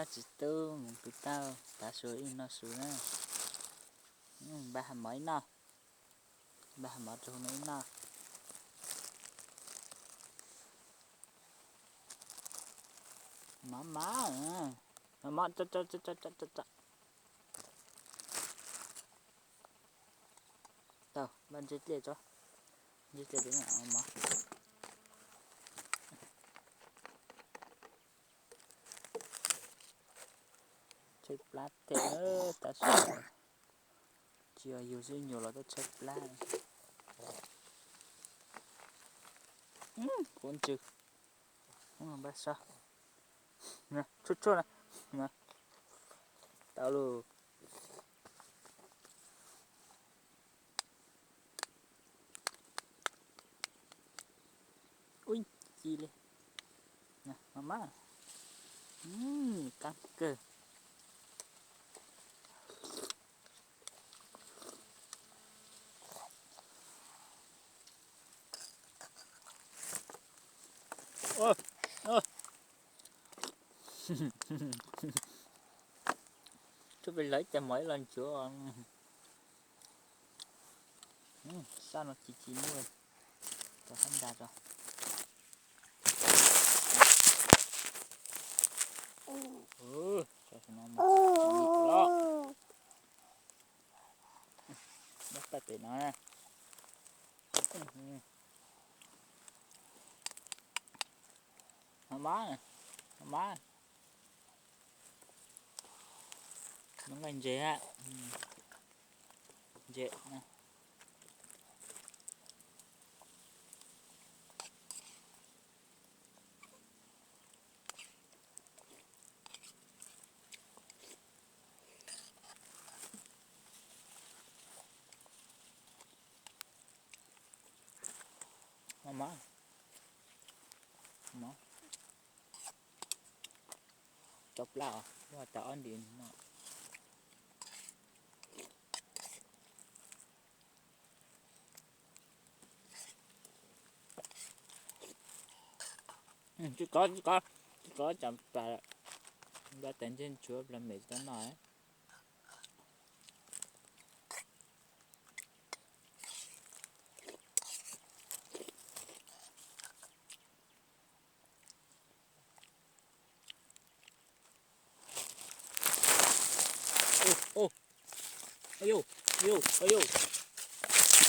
Tsis tub mus pw tau, tav su ib noj su na. Npaj ha mov ib noj, npaj ha mov rau hauv no ib noj. Mov mov, mov mov, tau npaj ntsej dlej tso, ntsej dlej mov. Tshaib plab thiab, tav su tsis yog yus xwb, nyuam los tuaj tshaib plab. Quav ntsws, npaj so, tshuaj tshuaj na, tau lawm. Ub, ci li, mov mov, qab kawg. Tshuav pes lawv ib cag mov ib los nchuav. Sab no ci ci muaj, rau sab nrad tso. Dab paj pem no na. Mov mov, mov mov. Noj nqaij ntses ha, ntses. Mov mov, mov. Cov plab os, yog tas ob ntim no. Tsis kov, tsis kov, tsis kov, tsam plas, npaj tas ntsej ntshuav plas mem tsis tau noj.